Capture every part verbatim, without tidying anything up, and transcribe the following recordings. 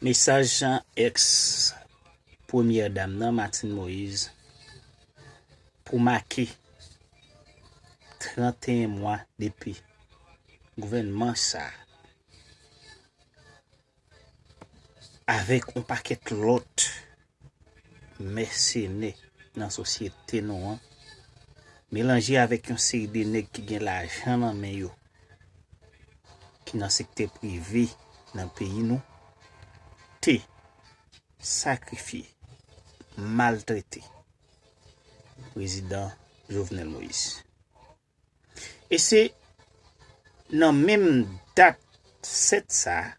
Mesaj èks premyè dam nan, Martine Moïse, pou make tranteyen mwa depi gouvènman sa a, avèk yon pakèt lòt mèsenè nan sosyete nou an, melanje avèk yon seri de nèg ki gen lajan nan men yo, ki nan sektè prive nan peyi nou, te sakrifye, maltrete prezidan Jovenel Moïse. E se nan menm dat sèt sa a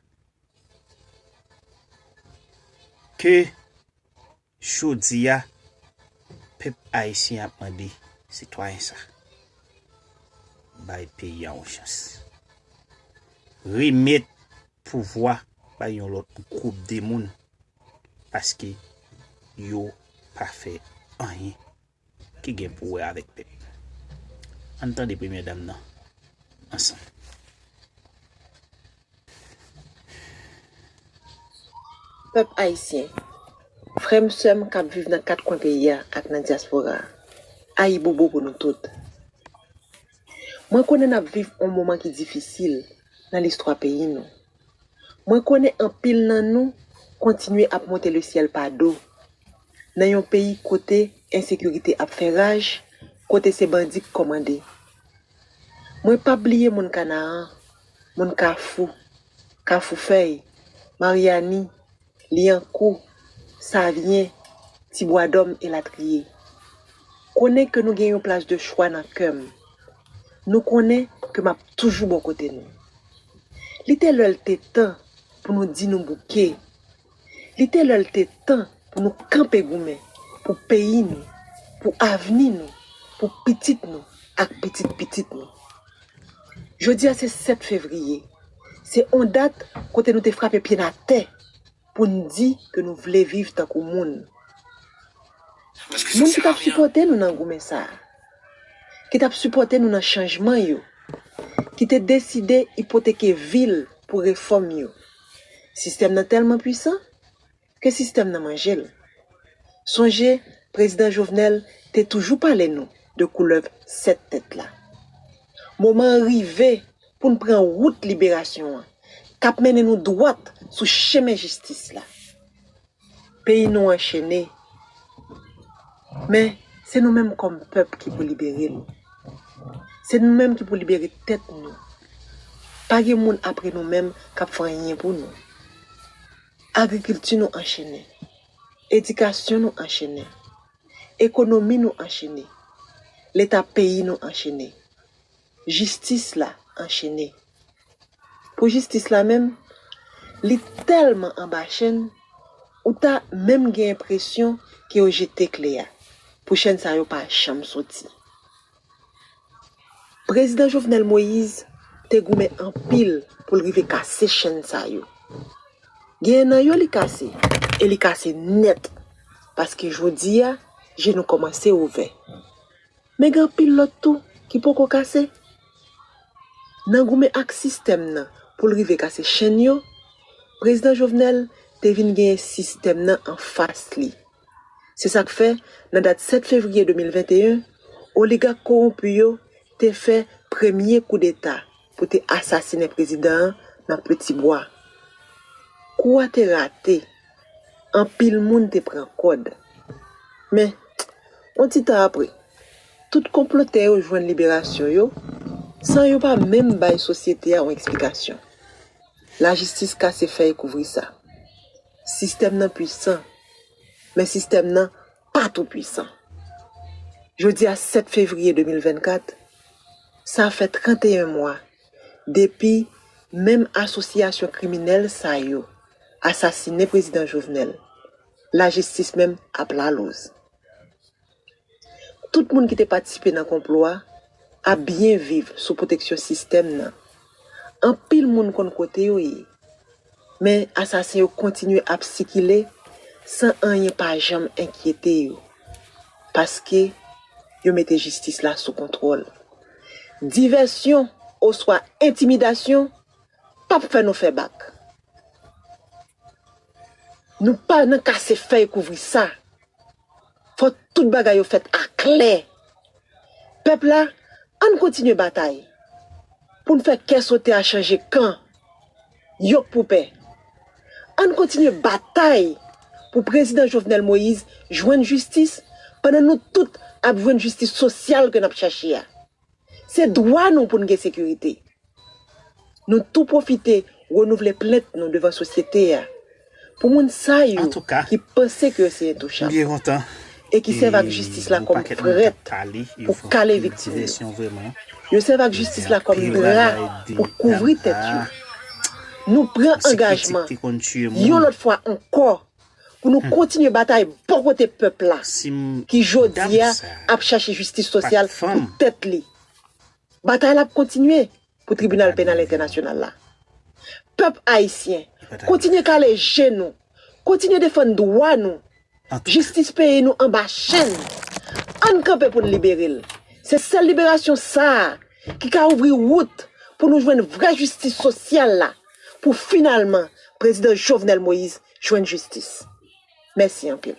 ke jodi a, pèp ayisyen ap mande sitwayen sa, bay peyi a yon chans. Remèt pouvwa bay yon lòt gwoup de moun, paske yo pa fè anyen ki gen pou wè avèk pèp. Ann tande premyè dam nan ansanm. Pèp ayisyen, frè m, sè m k ap viv nan kat kwen peyi a ak nan dyaspora a, ayibobo pou nou tout. Mwen konnen n ap viv yon moman ki difisil nan listwa peyi nou. Mwen konnen anpil nan nou kontinye ap monte lesyèl pa do, nan yon peyi kote ensekirite ap fè raj, kote se bandi k kòmande. Mwen p ap bliye moun Kanaran, moun Kafou, Kafou Fèy, Maryani, Lyankou, Savyen, Tibwadòm elatriye. Konnen ke nou gen yon plas de chwa nan kè m. Nou konnen ke m ap toujou bò kote nou. Li te lè l te tan pou nou di nou bouke. Li te lè l te tan pou nou kanpe goumen pou peyi nou, pou avni nou, pou pitit nou ak pitit pitit nou. Jodi a se sèt fevriye. Se yon dat kote nou te frape pye n atè pou n di ke nou vle viv tankou moun. Moun ki t ap sipòte nou nan goumen sa a, ki t ap sipòte nou nan chanjman yo, ki te deside ipoteke vi l pou refòm yo. Sistèm nan tèlman pwisan ke sistèm nan manje l. Sonje, prezidan Jovenel te toujou pale nou de koulèv sèt tèt la. Moman an rive pou n pran wout liberasyon an, k ap mennen nou dwat sou chemen jistis la. Peyi nou anchene, men se nou menm kòm pèp ki pou libere l. Se nou menm ki pou libere tèt nou. Pa gen moun apre nou menm k ap fè anyen pou nou. Agrikilti nou anchene. Edikasyon nou anchene. Ekonomi nou anchene. Leta peyi nou anchene. Jistis la anchene. Pou jistis la menm, li tèlman anba chenn, ou ta menm gen enpresyon ke yo jete kle a pou chenn sa yo pa janm soti. Prezidan Jovenel Moïse te goumen anpil pou l rive kase chenn sa yo. Genyen nan yo li kase, e li kase nèt, paske jodi a, je nou kòmanse ouvè. Men gen anpil lòt tou ki poko kase. Nan goumen ak sistèm nan pou l rive kase chenn yo, prezidan Jovenel te vin genyen sistèm nan anfas li. Se sa k fè, nan dat sèt fevriye de mil venteyen, oligak kowonpi yo te fè premye koudeta pou te asasinen prezidan an nan Peti Bwa. Kou a te rate, anpil moun te pran kòd. Men, yon ti tan apre, tout konplotè yo jwenn liberasyon yo san yo pa menm bay sosyete a yon eksplikasyon. Lajistis kase fèy kouvri sa. Sistèm nan pwisan, men sistèm nan pa tou pwisan. Jodi a sèt fevriye de mil vennkat, sa fè tranteyen mwa depi menm asosyasyon kriminèl sa yo asasinen prezidan Jovenel. Lajistis menm ap laloz. Tout moun ki te patisipe nan konplo a ap byen viv sou pwoteksyon sistèm nan. Anpil moun konn kote yo ye, men asasen yo kontinye ap sikile san anyen pa janm enkyete yo, paske yo mete jistis la sou kontwòl. Divèsyon oswa entimidasyon p ap fè nou fè bak. Nou pa nan kase fèy kouvri sa. Fò tout bagay yo fèt aklè. Pèp la, ann kontinye batay pou n fè kè sote a chanje kan. Yok pou pè. Ann kontinye batay pou prezidan Jovenel Moïse jwenn jistis pandan nou tout ap jwenn jistis sosyal ke n ap chache a. Se dwa nou pou n gen sekirite. Nou tou pwofite renouvle plent nou devan sosyete a pou moun sa yo ki panse ke yo se entouchab e ki sèvi ak jistis la kòm frèt pou kale viktim yo. Yo sèvi ak jistis la kòm dra pou kouvri tèt yo. Nou pran angajman yon lòt fwa ankò pou nou kontinye batay bò kote pèp la ki jodi a ap chache jistis sosyal pou tèt li. Batay la ap kontinye pou Tribinal Penal Entènasyonal la. Pèp ayisyen, kontinye kale je nou, kontinye defann dwa nou. Jistis peyi nou anba chenn. Ann kanpe pou n libere l. Se sèl liberasyon sa a ki ka ouvri wout pou nou jwenn vrè jistis sosyal la, pou finalman prezidan Jovenel Moïse jwenn jistis. Mèsi anpil.